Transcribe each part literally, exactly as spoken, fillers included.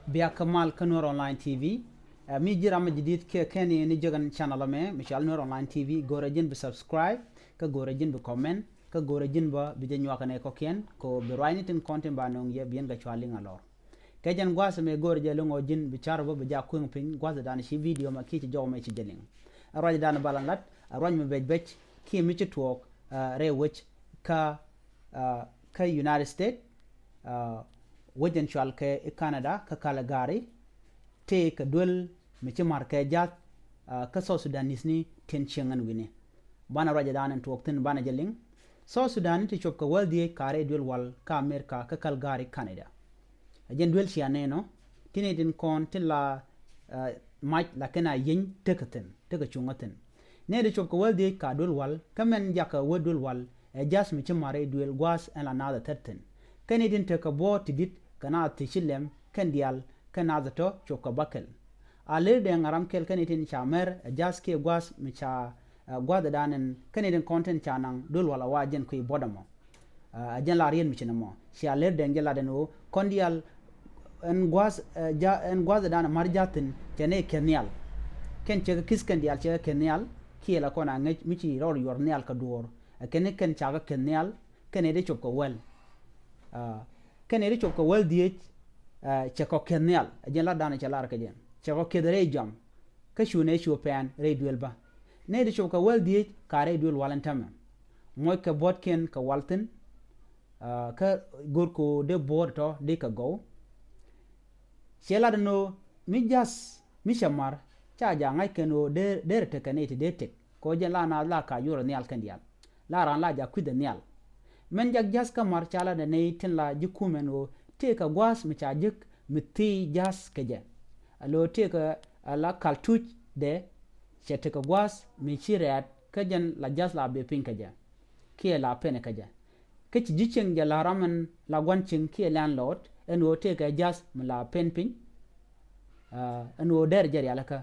Bia kä mal kä Nuer Online T V. Ɛ, mi ji̱ ram mi ji̱ di̱t kiɛ kɛn ni ni jek ɛn channel ɛmɛ mi cɔal Nuer Online T V, go̱rɛ ji̱n bi subscribe, kä go̱rɛ ji̱n bi comment, kä go̱rɛ ji̱n bä bi jɛ nyuak kɛnɛ kɔkiɛn, kɛ ɣöö bi ruacni tin kɔn tin ba nöŋ yɛ bi yɛn kɛ cua liŋ a lɔr. Kɛ jɛn gua̱a̱th ɛmɛ go̱rɛ jɛ liŋ ɔ ji̱n bi car bä bi ja kueŋ piny gua̱a̱th dan ci video mɛ kiɛ ci jɔw mɛ ci jɛ liŋ. Ɛ ruac dan bal ɛn lat, ɛ ruac mi bɛc bɛc, kiɛ mi ci tuɔɔk, ɛ, rɛy wec kä, ɛ, kä United States, ɛ, wec ɛn cual kɛ i̱ Canada kä Calgary, tëë kɛ duel mi ci ma̱r kɛ ja̱th, ɛ, kä South Sudanese ni tin cieŋ ɛn wi̱ni. Banɛ ruacɛ dan ɛn tuɔɔk thi̱n banɛ jɛ liŋ. South Sudan ni ti cuɔp kɛ wäl dhieec ka rɛy duel wal kä America kä Calgary, Canada. Ɛ jɛn duel cia nɛn ɔ, tin i̱ tin kɔn tin la, ɛ, mac la kɛn a yieny tekɛ thi̱n, tekɛ cuŋä thi̱n. Nɛy ti cuɔp kɛ wäl dhieec ka duel wal, kä mɛn jakä wä duel wal, ɛ ja̱th mi ci ma̱r rɛy duel gua̱a̱th ɛn la naath ɛ thɛt thi̱n. Kɛn i̱ tin tekɛ buɔ̱ɔ̱t ti di̱t kɛ naath ti ci lɛm kɛn diaal kɛn naath ɛ tɔ̱ cuɔp kɛ bäkɛl. A ler dɛŋ a ram kɛl kɛn i̱ tin ca mɛr ɛ ja̱th kiɛ gua̱a̱th mi ca, ɛ, gua̱a̱th ɛ dan ɛn kɛn i̱ tin kɔn tin ca naŋ duel wal a wa jɛn kui̱ buɔ̱t ɛmɔ. Ɛ, a jɛn la riet mi ci nɛmɔ. Cia ler dɛŋ jɛ lat ɛn ɣöö kɔn diaal ɛn gua̱a̱th, ɛ, ja, ɛn gua̱a̱th ɛ dan ɛ ma̱r ja̱th thi̱n cɛ nɛy kɛn nhial. Kɛn cɛ kɛ ki̱th kɛn diaal cɛ kɛ kɛn nhial, kiɛ la kɔn a ŋäc mi ci rɔɔd yuɔr nhial kɛ duɔ̱ɔ̱r. Ɛ kɛn ni kɛn ca kɛ kɛn nhial, kɛn i̱ ti cuɔp kɛ wäl. Ɛ, kɛn i̱ ti cuɔp kɛ wäl dhieec, ɛ, cɛ kɔ kɛn nhial. Ɛ jɛn lat dan cɛ lar kɛ jɛn. Cɛ kɔ kɛn rɛy jɔam. Kä cu nɛy cu pɛn rɛy duel bä. Nɛy ti cuɔp kɛ wäl dhieec ka rɛy duel wal ɛn täämɛ. Muɔc kɛ buɔ̱tkiɛn kɛ wal thi̱n. Ɛ, kä go̱r kɛ ɣöö dee buɔ̱ɔ̱t tɔ̱ dee kɛ gɔw. Ciɛ lat ɛn ɣöö mi ja̱th mi cɛ ma̱r ca ja̱ ŋa̱c kɛn ɣöö dee, dee rɛ tekɛ nɛy ti dee tek. Kɛ ɣöö jɛn la naath la ka yuɔrɛ nhial kɛn diaal. La raan la ja̱ kui̱dhɛ nhial. Mɛn jak ja̱th kä ma̱r ca lat ɛn nɛy tin la ji̱ kumɛn ɣöö tëëkɛ gua̱a̱th mi ca jek mi thi̱i̱ ja̱th kɛ jɛ. Alo tëëkɛ, ɛ, la kal tuc dɛ cɛ tekɛ gua̱a̱th mi ci rɛɛt kä jɛn la ja̱th la bee piny kɛ jɛ. Kiɛ la pen kɛ jɛ. Kä ci ji̱ cieŋ jɛ la ram ɛn la gua̱n cieŋ kiɛ landlord ɛn ɣöö tëëkɛ ja̱th mi la pen piny. Ɛ, ɛn ɣöö dɛr jɛ rialikä.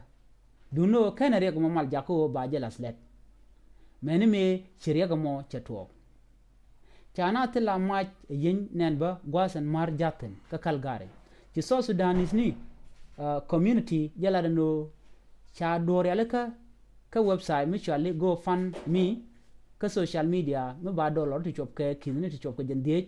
Duundɛ ɣöö kɛnɛ riɛk mɔ mal jakä ɣöö ba jɛ la̱th lɛt. Mɛni mëë ci riɛk mɔ cɛ tuɔɔk. Ca na thil a mac ɛ yieny nɛn bä gua̱a̱th ɛn ma̱r ja̱thin kä Calgary. Ci South Sudanese ni, ɛ, community jɛ lat ɛn ɣöö ca duɔ̱ɔ̱r rialikä kä website mi cuali GoFundMe kä social media mi ba dollar ti cuɔp kɛ ki̱thni ti cuɔp kɛ jɛn dhieec.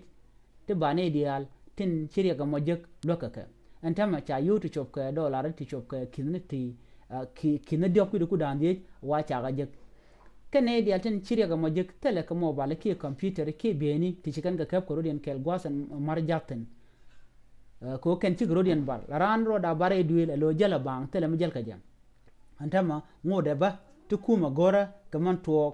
Ti ba nɛy diaal tin ci riɛk ɛmɔ jek luäk kɛ kɛ. Ɛn täämɛ ca yio̱w ti cuɔp kɛ dollar ti cuɔp kɛ ki̱thni ti, ɛ, ki-, ki̱thni diɔ̱k kui̱di ku da̱a̱n dhieec wa ca kɛ jek. Kɛ nɛy diaal tin ci riɛk ɛmɔ jek thilɛ kɛ mobile kiɛ computer kiɛ bieyni ti ci kɛn kɛ kɛp kɛ rɔ̱diɛn kɛɛl gua̱a̱th ɛn ma̱r ja̱thin. Ɛ, kɛ ɣöö kɛn cikɛ rɔ̱diɛn bal la raan rɔɔda bar ɛ duëël ɛ lo̱ jäl ɛ baaŋ thilɛ mi jäl kɛ jɛ. Ɛn täämɛ ŋotdɛ bä ti kumɛ go̱rä kɛ mɛn tuɔɔk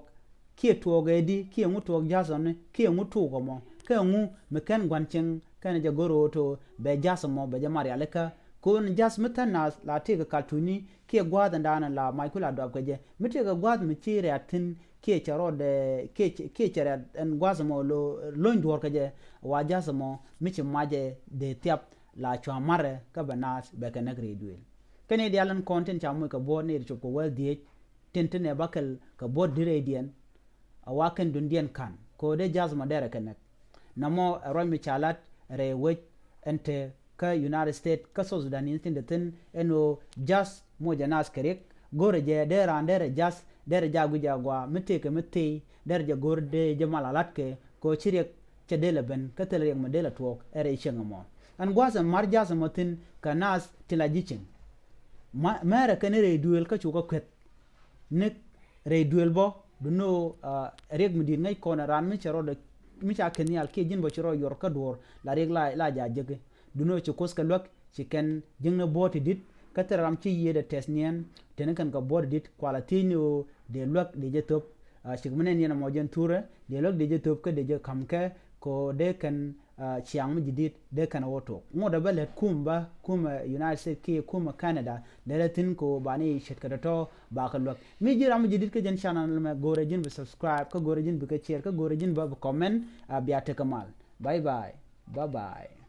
kiɛ tuɔɔk ɛ di kiɛ ŋu tuɔɔk ja̱thɔni kiɛ ŋu tuuk ɛmɔ kɛ ŋu mi kɛn gua̱n cieŋ kɛn jɛ go̱r ɣöö to bɛ ja̱th ɛmɔ bɛ jɛ ma̱r rialikä. Kɛ ɣöö ni ja̱th mi thäl naath la tëëkɛ kal tucni kiɛ gua̱a̱th ɛn daanɛ la mac ku la duap kɛ jɛ mi tëëkɛ gua̱a̱th mi ci rɛ̈t thi̱n kiɛ cɛ rɔɔdɛ kiɛ cɛ, kiɛ cɛ rɛ̈t ɛn gua̱a̱th ɛmɔ lo lo̱ny duɔ̱ɔ̱r kɛ jɛ wa ja̱th ɛmɔ mi ci macɛ dee thiap la cua ma̱rɛ kä bɛ naath bɛ kɛ näk rɛy duëël. Kɛn i̱ diaal in kɔn tin ca moc kɛ buɔ̱ɔ̱t ni ri cop kɛ wäl dhieec tin tin ɛ bäkɛl kɛ buɔ̱ɔ̱t di̱t rɛydiɛn. A wa kɛn duŋdiɛn ka̱n kɛ ɣöö dee ja̱th mɔ derɛ kɛ näk. Nɔmɔ ɛ ruac mi ca lat rɛy wec ɛn te kä United States kä South Sudan in tin te thi̱n ɛn ɣöö ja̱th moc ɛ naath kɛ riɛk. Go̱rɛ jɛ dee raan derɛ ja̱th derɛ ja̱ guic a gɔaa mi tëëkɛ mi thii derɛ jɛ go̱r dee jɛ mal a la̱tkɛ kɛ ɣöö ci riɛk cɛ dee lɛ ben kä thilɛ riɛk mi dee lɛ tuɔɔk ɛ rɛy cieŋ ɛmɔ. Ɛn gua̱a̱th ɛn ma̱r ja̱th ɛmɔ thi̱n kɛ naath ti la ji̱ cieŋ. Ma-, mɛrɛ kɛn i̱ rɛy duëël kä cu kɛ kueth. Ni rɛy duëël bä duno, ah, riɛk mi di̱i̱t ŋäc kɔn ɛ raan mi cɛ rɔɔdɛ mi ca kɛ nhial kiɛ ji̱n bä ci rɔɔd yuɔr kä duɔ̱ɔ̱r la riɛk la, la ja̱ jeki. Duno ci kuoth kɛ luäk ci kɛn jiäkni buɔ̱ɔ̱t ti di̱t kä thil ram ci yiëëdɛ tɛth niɛn teni kɛn kɛ buɔ̱ɔ̱t ti di̱t kualɛ thiec ni ɣöö dee luäk dee jɛ thöp. Ah, cik mi nɛn yɛn ɛmɔ jɛn thurɛ dee luäk dee jɛ thöp kä dee jɛ ka̱m kɛ kɛ ɣöö dee kɛn, ah, ciaŋ mi ji̱ di̱t dee kɛn ɛ wä tuɔɔk. Ŋotdɛ bä lät kum bä kumɛ United States kiɛ kumɛ Canada lät ɛ thi̱n kɛ ɣöö ba ni ce̱tkɛ tɔ̱tɔ̱ ba kɛ luäk. Mi ji̱ ram mi ji̱ di̱t kä jɛn channel mɛ go̱rɛ ji̱n bi subscribe kä go̱rɛ ji̱n bi kɛ share kä go̱rɛ ji̱n bä bi comment, ah, bia tekɛ mal. Bye bye. Bye bye.